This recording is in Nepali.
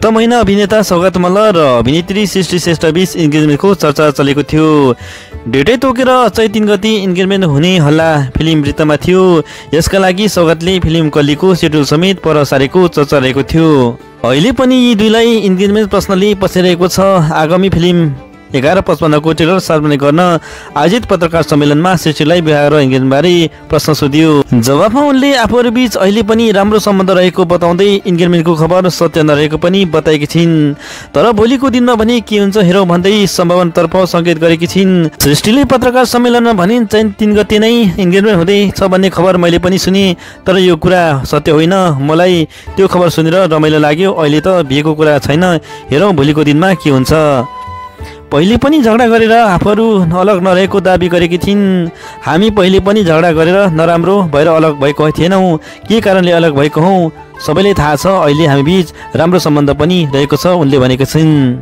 गत महिना अभिनेता सौगात मल्ल र अभिनेत्री सृष्टि श्रेष्ठ बीच इन्गेजमेन्टको चर्चा चलेको थियो। डेटै तोकेर चैत 3 गते इन्गेजमेन्ट हुने हल्ला फिल्म वृत्तमा थियो। यसका लागि सौगातले फिल्म कलीको सेड्युल समेत पर सारेको चर्चा रहेको थियो। अहिले पनि यी दुईलाई इन्गेजमेन्ट प्रश्नले पछिरहेको छ। आगामी फिल्म 11:55 को ट्रेलर सार्वजनिक गर्न आयोजित पत्रकार सम्मेलनमा सृष्टिलाई विवाह र इन्गेजमेन्टबारे प्रश्न सोधियो। जवाफमा उनले आफूहरू बीच अहिले पनि राम्रो सम्बन्ध रहेको बताउँदै इन्गेजमेन्टको खबर सत्य नरहेको पनि बताएकी छिन्। तर भोलिको दिनमा भने के हुन्छ हेरौँ भन्दै सम्भावनातर्फ सङ्केत गरेकी छिन्। सृष्टिले पत्रकार सम्मेलनमा भनिन्, चैत 3 गते नै इन्गेजमेन्ट हुँदैछ भन्ने खबर मैले पनि सुने, तर यो कुरा सत्य होइन। मलाई त्यो खबर सुनेर रमाइलो लाग्यो। अहिले त बिहेको कुरा छैन, हेरौँ भोलिको दिनमा के हुन्छ। पहिले पनि झगडा गरेर आफूहरू अलग नरहेको दाबी गरेकी थिइन्। हामी पहिले पनि झगडा गरेर नराम्रो भएर अलग भएको थिएनौँ। के कारणले अलग भएको हौँ सबैलाई थाहा छ। अहिले हामी बीच राम्रो सम्बन्ध पनि रहेको छ, उनले भनेका छिन्।